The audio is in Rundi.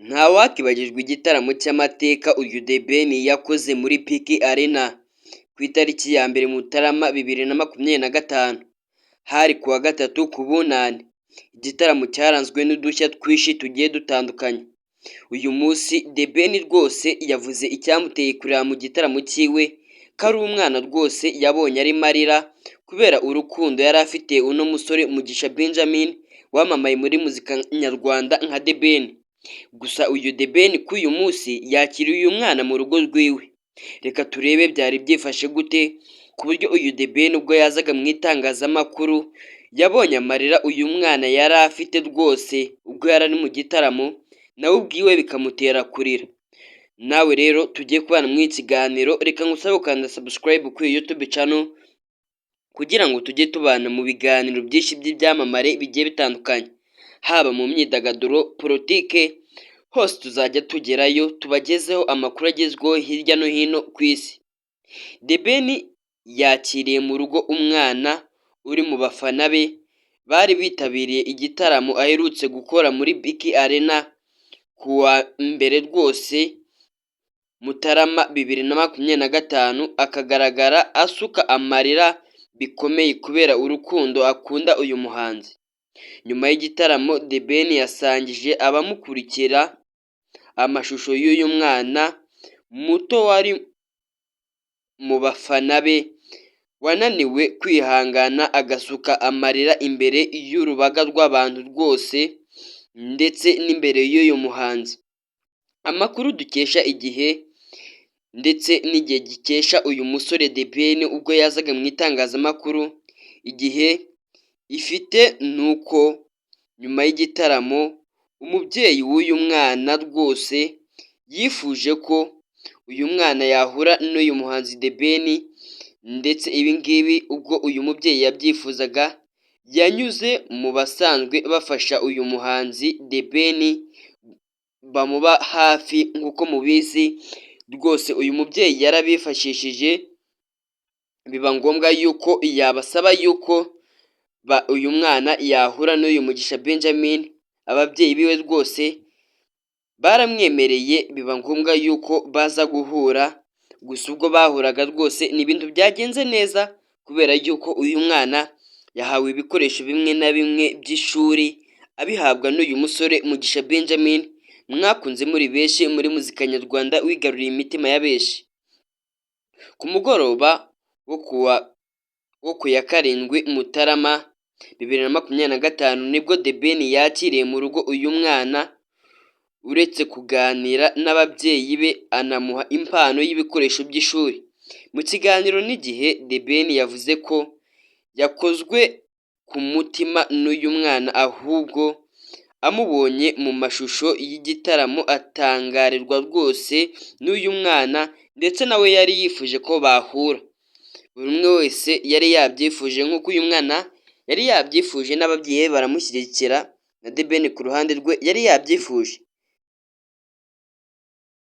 Ntawakibagirwa igitaramo cy'amateka uyu The Ben yakoze muri BK Arena ku itariki ya 1 Mutarama 2025, hari kuwa gatatu ku Bunani. Igitaramo cyaranzwe n'udushya twinshi tugiye dutandukanye. Uyu munsi The Ben rwose yavuze icyamuteye kurira mu gitaramo cyiwe, ko ari umwana rwose yabonye arimo arira kubera urukundo yari afitiye uno musore Mugisha Benjamin wamamaye muri muzika nyarwanda nka The Ben. Gusa uyu The Ben kuri uyu munsi yakiriye uyu mwana mu rugo rwiwe. Reka turebe byari byifashe gute ku buryo uyu The Ben ubwo yazaga mu itangazamakuru yabonye amarira uyu mwana yari afite rwose ubwo yari ari mu gitaramo, nawe ubwiwe bikamutera kurira. Nawe rero tugiye kubana muri iki kiganiro, reka ngusabe gukanda subscribe kuri YouTube channel kugira ngo tujye tubana mu biganiro byinshi by'ibyamamare bigiye bitandukanye, haba mu myidagaduro, politike, hose tuzajya tugerayo tubagezeho amakuru agezweho hirya no hino ku isi. The Ben yakiriye mu rugo umwana uri mu bafana be bari bitabiriye igitaramo aherutse gukora muri BK Arena ku wa mbere rwose Mutarama 2025, akagaragara asuka amarira bikomeye kubera urukundo akunda uyu muhanzi. Nyuma y'igitaramo, The Ben yasangije abamukurikira amashusho y'uyu mwana muto wari mu bafana be, wananiwe kwihangana agasuka amarira imbere y'urubaga rw'abantu rwose ndetse n'imbere y'uyu muhanzi. Amakuru dukesha Igihe ndetse n'Igihe gikesha uyu musore The Ben ubwo yazaga mu itangazamakuru, Igihe ifite ni uko nyuma y'igitaramo umubyeyi w'uyu mwana rwose yifuje ko uyu mwana yahura n'uyu muhanzi The Ben, ndetse ibi ngibi ubwo uyu mubyeyi yabyifuzaga yanyuze mu basanzwe bafasha uyu muhanzi The Ben bamuba hafi. Nk'uko mubizi rwose, uyu mubyeyi yarabifashishije, biba ngombwa yuko yabasaba yuko uyu mwana yahura n'uyu Mugisha Benjamin. Ababyeyi biwe rwose baramwemereye, biba ngombwa yuko baza guhura. Gusa ubwo bahuraga rwose ni ibintu byagenze neza kubera yuko uyu mwana yahawe ibikoresho bimwe na bimwe by'ishuri, abihabwa n'uyu musore Mugisha Benjamin mwakunze muri benshi muri muzika nyarwanda, wigaruriye imitima ya benshi. Ku mugoroba wo ku ya 7 Mutarama 2025 nibwo The Ben yakiriye mu rugo uyu mwana, uretse kuganira n'ababyeyi be anamuha impano y'ibikoresho by'ishuri. Mu kiganiro n'Igihe, The Ben yavuze ko yakozwe ku mutima n'uyu mwana, ahubwo amubonye mu mashusho y'igitaramo atangarirwa rwose n'uyu mwana, ndetse nawe yari yifuje ko bahura. Buri umwe wese yari yabyifuje nk'uko uyu mwana yari yabyifuje, n'ababyeyi be baramushyigikira, na The Ben ku ruhande rwe yari yabyifuje.